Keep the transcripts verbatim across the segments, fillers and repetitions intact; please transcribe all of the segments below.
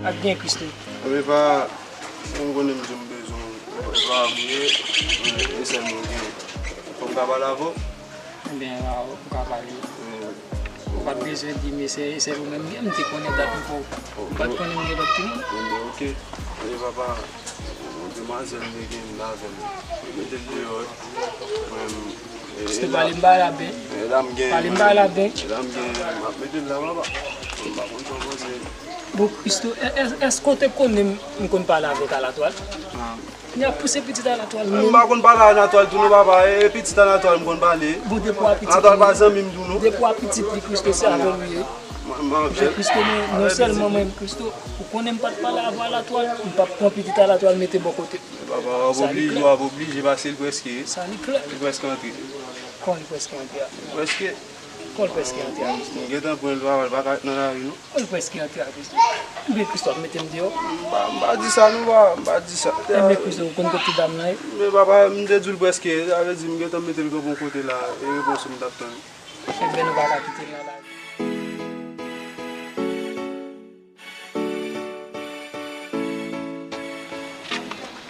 Ap gen Christo. Epa, ou konnen m di w m bezwen w, epa m ye, e sèl mwen gen. Fò m ka pale avè w? Ebyen, ou ka pale. Ou pa t bezwen di m, e sèl ou menm gen, m te konnen dat m pa w. M pa t konnen m gen lòt timoun. Ebyen, oke. E papa, demwazèl m te gen avè m, mete l deyò, wi. Mwen, Christo, pale m ba la ben. Pale m ba la ben. E la m gen, m ap mete l la, papa. M pa konn sa w panse. Bon, Christo, è-, è-, èske w te konnen m, m konn pale avèk Alatwal? Li ap pouse pitit Alatwal menm. M pa konn pale Alatwal tou non, papa. E pitit Alatwal m konn pale. Bon, depi w a pitit, Alatwal pa zanmi m tou non. Depi w a pitit li, Christo, se avè w li ye. Mwen, mwen avè l. Christo, non, non sèlman mwen, Christo, ou konnen m pa t pale avè Alatwal, m p ap pran pitit Alatwal mete bò kote. Papa, w ap oblije, w ap oblije pase l prèske. Sa li klè. Li prèske antre. Kòman li prèske antre a? Prèske. Kòman li prèske antre a, Christo? M gentan pran l, papa, l pa ka ret nan lari non. Kòman li prèske antre a, Christo? Ebyen, Christo ap mete m deyò. M pa, m pa di sa non, papa, m pa di sa. Ebyen, Christo, ou konn kot ti dam nan ye? Men papa, m te di w l prèske, sa vle di m gentan mete l kanpe yon kote la, e repons ou m t ap tann. Ebyen, nou pa ka kite l nan lari.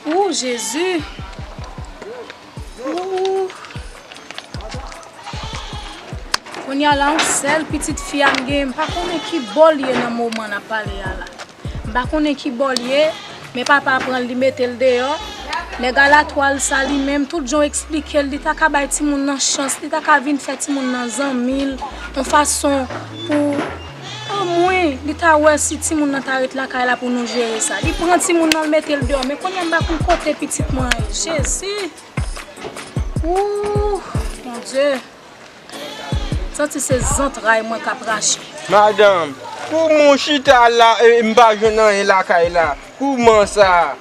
Ooh, Jezi! Ooh. Kounye a la, yon sèl pitit fi a m genyen, m pa konnen ki bò l ye nan moman n ap pale a la. M pa konnen ki bò l ye, men papa pran l, li mete l deyò. Nèg Alatwal sa li menm, tout jan w eksplike l, li ta ka bay timoun nan chans, li ta ka vin fè timoun nan zanmi l, yon fason pou omwen li ta wè si timoun nan ta ret lakay la pou nou jere sa. Li pran timoun nan, l mete l deyò, men kounye a m pa konn kote pitit mwen ye. Jezi! Ooh, Bondye! Santi se zantray mwen k ap rache. Madanm, kouman w chita la, e, m pa jwenn anyen lakay la? Kouman sa?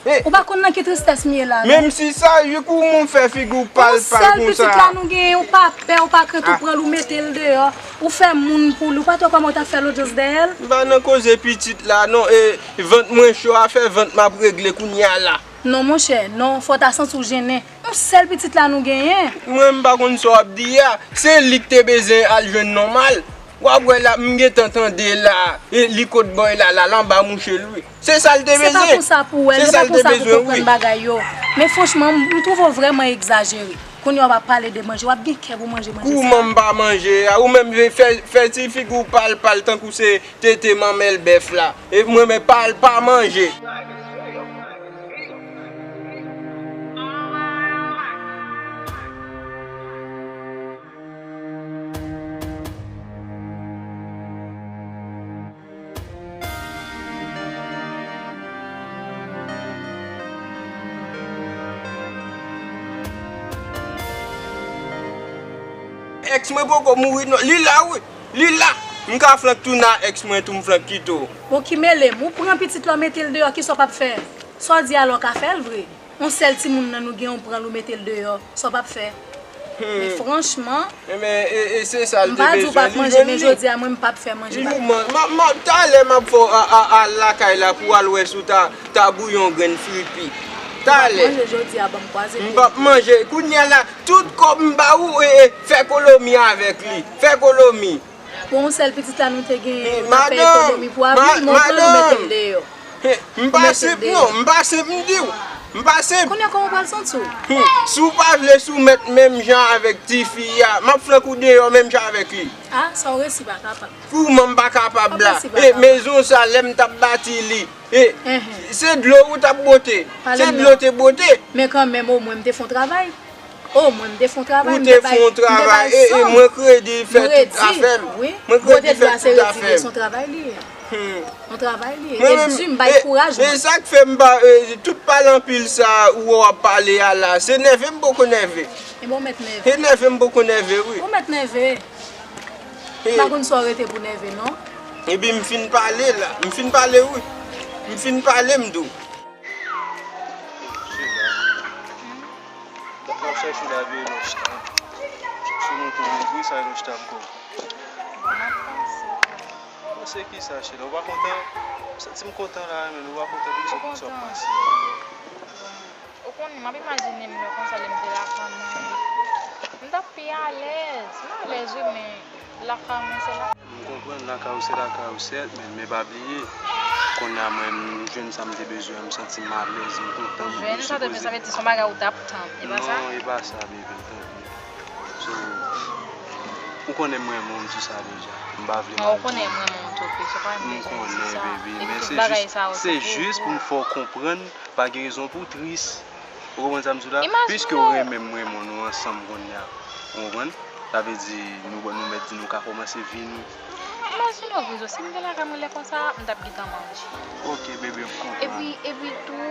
E, ou pa konn nan ki tristès m ye la, non? Menm si sa, kouman w fè figi w pal pal konsa? Yon sèl pitit la nou genyen, ou pa pè, ou pa krent, ou pran l, ou mete l deyò. Ou fè moun pou li, ou pa t wè kòman w t ap fè lodyans dèyè l? M pa nan koze pitit la, non. E, vant mwen cho, afè vant m ap regle kounye a la. Non, monchè, non, fò w ta santi w jennen. Yon sèl pitit la nou genyen. Mwen, m pa konn sa w ap di a. Se li k te bezwen al jwenn nòmal. W ap wè la, m gentan tande la. E li kot bòy la, la, l anba mouche l, wi. Se sa l te bezwen. Se pa konsa pou w wè l, se pa konsa pou w konprann bagay yo. Men franchman, m, m twouve w vrèman egzajere. Kounye a w ap pale de manje, w ap gen kè pou manje, manje sa. Kouman m pa manje a? Ou menm fè, fè ti figi w pal pal tankou se tete manmèl bèf la. E mwen, men pal pa manje. Èks mwen poko mouri non. Li la wi. Li la. M ka flank tounen a èks mwen tou, m flank kite w. Bon, ki mele m? Ou pran pitit la, w mete l deyò, kisa w p ap fè? Sa w di a la, w ka fè l vre? Yon sèl timoun nan nou gen, ou pran l, ou mete l deyò, sa w p ap fè? Men franchman, e, e, e se sa l te bezwen, li jwenn li. M pa di w p ap manje, men jodi a, mwen, m p ap fè manje. Li pou man-, ma, ma, talè m ap fè w a, a, al lakay la pou w al wè si w ta, ta bouyi yon grenn fripi. Talè. M p ap manje jodi a, ban m kwaze pye. M p ap manje. Kounye a la, tout kòb m ba ou, e, e, fè kolomi avèk li. Fè kolomi. Bon, yon sèl pitit la nou te genyen, nou ap fè ekonomi pou avni, men w pran l, ou mete l deyò. He, m pa senp non, m pa senp, m di w. M pa senp. Kounye a kòman w pral santi w? Hmm, si w pa vle soumèt menm jan avèk tifi a, m ap flank ou deyò menm jan avèk li. A, sa w resi pa kapab. Kouman m pa kapab la? E, mezon sa, lè m t ap bati li, e, se dlo ou t ap bwote. Se dlo te bwote. Men kanmenm, omwen m te fè yon travay. O, mwen, m te fè yon travay, m te bay, m te bay san. Ou te fè yon travay, e, e, mwen kredi fè tout afè m. Wi. Mwen kredi fè tout afè m. Bwote dlo a se redi, se yon travay li ye. Hmm. Yon travay li ye. Epi, m bay kouraj mwen. E sa k fè m pa, e, tout pale anpil sa ou w ap pale a la, se nève m poko nève. Ebyen, ou mèt nève. Se nève m poko nève, wi. Ou mèt nève. E. M pa konn sa w rete pou nève, non. Epi m fin pale la. M fin pale, wi. M fin pale, m di w. Chita. Lè m ap chèche w la, vye Enoch la. Sou moto m, wi, sa Enoch la ankò. Bon, m ap panse. Panse kisa, chita? Ou pa kontan? M santi m kontan la, men ou pa kontan pou sa, pou sa w ap panse. Ou konnen, m ap imajine m lè konsa, lè m te lakay mwen. M t ap pi alèz. M alèz, wi, men lakay mwen, se la. M konprann lakay ou se lakay ou, sèt, men, men pa bliye, Kounye a mwen, m jwenn sa m te bezwen, m santi m alèz, m kontan, m Jwenn sa te bezwen, sa vle di se yon bagay ou t ap tann, e pa sa? Non, e pa sa, baby, tanpri. So, ou konnen m renmen w, m di sa deja. M pa vle Mwen, ou konnen m renmen w tou plis, ou pa M bezwen di konnen, sa. Baby, Epi men tout se bagay jis, sa yo, se se pou jis pou m ou. fè w konprann, pa gen rezon pou w tris. Ou konprann sa m di w la? Imajine Piske w w. renmen m, m renmen w, nou ansanm kounye a. Ou konprann? Sa vle di, nou, nou mèt di nou ka kòmanse vi nou. Imajine w, Grizo, si m te lakay mwen lè konsa, m t ap gentan manje. Ok, baby, m konprann. Epi, epi tou,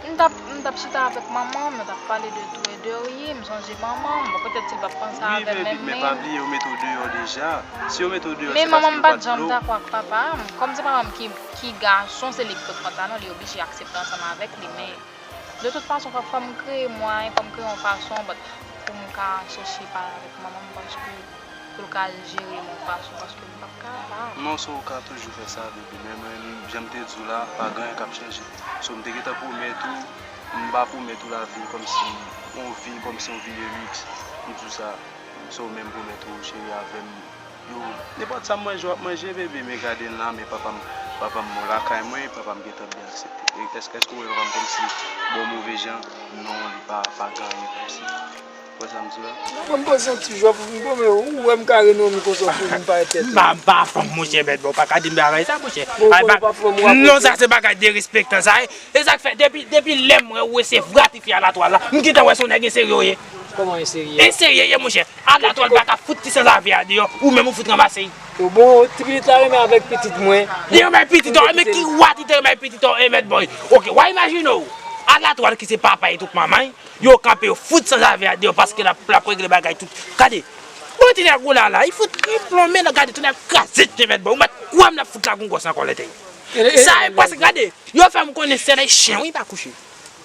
m t ap, m t ap chita avèk manman m, nou t ap pale de tou e de, wi, m sonje manman m, bon, petèt si l p ap panse Wi, avè m, baby, men, men pa men bliye, yo mete w deyò deja. Si yo mete w deyò, Men se manman paske m yo pa pa t t janm vle w. dakò ak papa m. Kòm se papa m ki, ki gason, se li ki pot pantalon, li oblije aksepte ansanm avèk li, men De tout fason, fò, fò m kreye mwayen, fò m kreye yon fason, but pou m ka chèche pale avèk manman m, paske pou l ka jere m yon fason, paske m p ap kapab. Non, so ou ka toujou fè sa, baby, men mwen menm, jan m te di w la, pa gen anyen k ap chanje. So, m te gentan pwomèt ou, m pa pwomèt ou lavi kòmsi, yon vi, kòmsi yon vi de luxe. M di w sa, so, men m pwomèt ou, cheri, avè m, Yo, nenpòt sa m manje, w ap manje, bebe, men gade l la, men papa m, papa m lakay mwen, papa m gentan byen aksepte. E, èske, èske w wè papa m kòmsi bon, move jan? Non, li pa, pa gen anyen kòmsi. Ou wè sa m di w la? Bon, m poze yon ti jwèt pou m bon, men ou wè m kare non, m konsa pou m parèt tèt. M pa, m pa fanm, monchè, bèt, bon, pa ka di m bagay sa, monchè. Bon, Ay, ou pa, pa fanm, w ap non, sa se bagay derespektan, sa, e, e sa k fè, depi, depi lè m wè ou resevwa tifi alatwal la, m gentan wè se yon nèg enserye w ye. Kòman enserye? Enserye ye, monchè. Alatwal pa ka fout ti sanzave a deyò, ou menm ou fout ranmase l. Yo bon, ti pitit la renmen avèk pitit mwen. Li renmen pitit ou, men ki wa li te renmen pitit ou, e mèt bòy. Ok, w a imajine w. Alatwal ki se papa e tout manman, yo kanpe, yo fout sanzave a deyò paske l ap, l ap regle bagay tout. Gade, bon, ti nèg ou la, la, li fout li plonmen nan, gade, ti nèg kraze, ti mèt bòy. Ou mèt kwè m l ap fout la gon gòs ankò lè te. E, e, Sa e, e paske, gade, yo fè m konnen sèl chen, wi, pa kouche.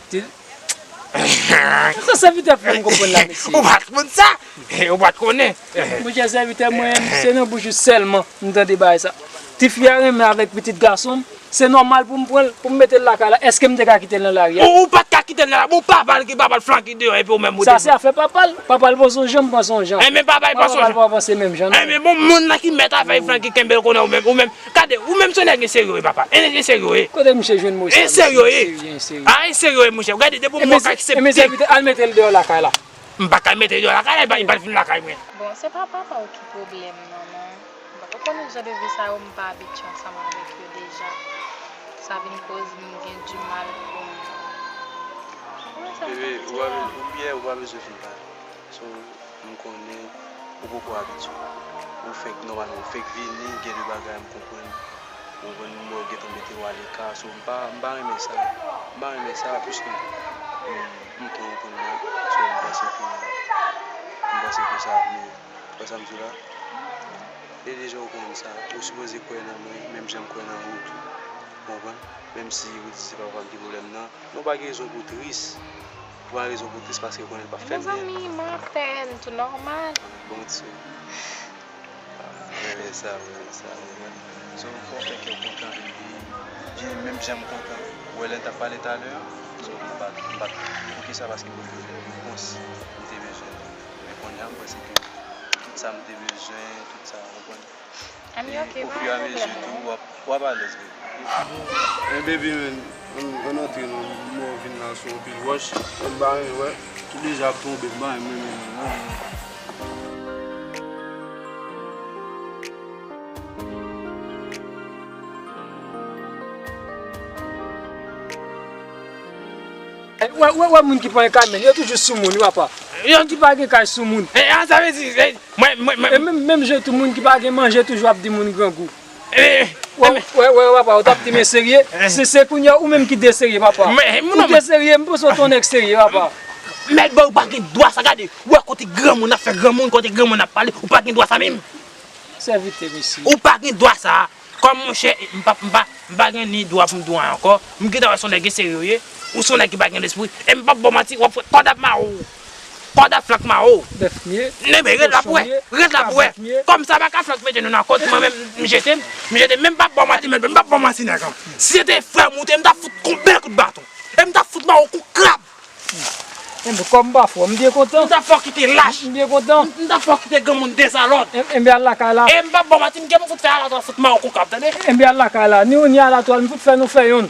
Ti- Sa sèvitè fè m konprann la, mesye. Ou pa t konn sa? Ou pa t konnen? Monchè, sèvitè mwen, se nan bouch ou sèlman m tande bagay sa. Tifi a renmen avèk pitit gason m, se nòmal pou m pran l, pou m mete l lakay la. Èske m te ka kite l nan lari a? Ou, ou pa t ka kite l nan lari. Bon, papa l ki papa l flanke deyò, epi ou menm ou Sa te se afè papa l. Papa l panse yon jan, m panse yon jan. Enben, papa l panse yon jan. Papa l pa panse menm jan, non. Enben, bon, moun nan ki mèt afè l flanke kenbe l konnen ou menm, ou menm. Gade, ou menm se yon nèg enserye w ye, papa. Enserye w ye. Kote misye jwenn mo sa, Enserye w ye. Enserye, enserye. A, enserye w ye, monchè. Gade, depi yon moun ka aksepte. Enben, sèvitè, al mete l deyò lakay la. M pa ka mete l deyò lakay la, li pa, li pa vin lakay mwen. Bon, se pa papa w ki pwoblèm nan, non. Bon, ou konnen jan de vi sa yo, m pa abitye ansanm avèk yo deja. Sa vin koz m gen dimal pou m. Bebe, ou pa be-, ou byen, ou pa bezwen fin pale. So, M konnen ou poko abitye. Ou fenk, nòmalman, ou fenk vini, gen de bagay m konprann. Ou konprann, mwen gentan mete w aleka, so m pa, m pa renmen sa. M pa renmen sa, piske m, m pran w pou m nan. So, m panse ke, m panse ke sa ap miye. Ou wè sa m di w la? E deja ou konn sa. Ou sipoze kwè nan mwen, menm jan m kwè nan ou tou. Ou konprann? Menm si ou di se pa papa m ki pwoblèm nan, men ou pa gen rezon pou w tris. Ou pa gen rezon pou w tris paske ou konnen l p ap fè m byen. Mezanmi, m atè, m tou nòmal. Bon, ti sou. Ah, mwen renmen sa, mwen renmen sa, mwen renmen. So, fò w fè kè w kontan, epi, byen, menm jan m kontan. Ou wè lè n t ap pale talè a? So, m pa t, m pa t, poukisa? Paske m te bezwen repons, m te bezwen. Men kounye a, m panse ke tout sa m te bezwen, tout sa, ou konprann? Ann, ok, pa gen pwoblèm, non. E ofiramezi tou, w ap, w ap alèz, baby. Men, baby, men, ann, ann antre, non. M wè w vin la sou anpil wòch. Men m pa renmen wè. Tout deja ap tonbe, m pa renmen, men, men, non. Wè, wè, wè moun ki pa gen kay, men yo toujou sou moun, wi, papa. Yo Moun ki pa gen kay sou moun. E, an, sa vle di, e, mwen, mwen, mwen. E menm, menm jan tou moun ki pa gen manje toujou ap di moun grangou. E, Wè, e, wè, wè, papa, ou t ap di men serye. E. Se, se kounye a ou menm ki deserye, papa. Mwen, e, Ou non, men deserye, m panse w t on nèg serye, papa. Mèt bòy, ou pa gen dwa sa, gade. Ou wè kote granmoun ap fè granmoun, kote granmoun ap pale, ou pa gen dwa sa menm. Sèvitè, mesye. Ou pa gen dwa sa. Kòm monchè, m pa, m pa, m pa gen ni dwa pou m di w anyen ankò. M gentan wè se yon nèg enserye w ye. Ou se yon nèg ki pa gen lespri. E m p ap ba w manti, w ap wè kòd ap mare w. Kòd ap flank mare w. Bèf m ye. Nebe, ret la pou wè. Ret la pou wè. Kòm sa pa ka flank mete nou nan kòd, mwen menm, m jete m. M jete m, men m p ap ba w manti, men m p ap ba w manti, nèg an. Si se te frè m ou te, m t ap fout konbyen kout baton. E m t ap fout mare w kou krab. Enben, kòm m pa fè w, m byen kontan. M ta fè w kite lach. M byen kontan. M ta fè w kite granmoun dezalòd. Enben, al lakay la. E m p ap ba w manti, m gen pou fout fè alatwa fout mawon koukab, tande? Enben, al lakay la. Ni ou ni alatwa, m fout fè nou fè yonn.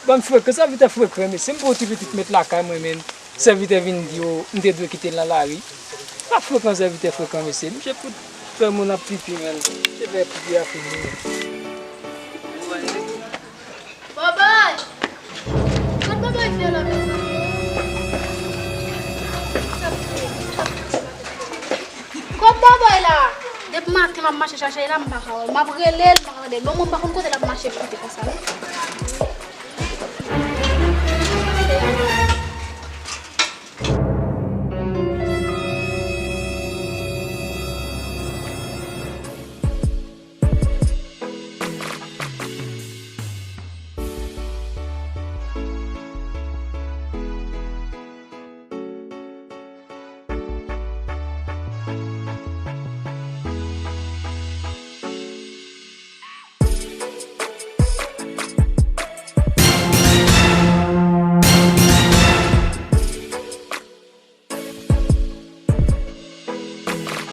Bann frekan, sèvitè frekan, mesye. M pran yon ti pitit met lakay mwen, men sèvitè vin di yo, m te dwe kite l nan lari. Pa frekan, sèvitè frekan, mesye. Misye fout fè moun ap pipi, men. Misye fè pipi a fini. Bòbòy! Kot Bòbòy fè la, mezanmi? Kot Bòbòy la? Depi maten m ap mache chache l la, m pa ka wè l. M ap rele l, m pa ka tande l. Bon, mwen m pa konn kote l ap mache pou kote konsa, non.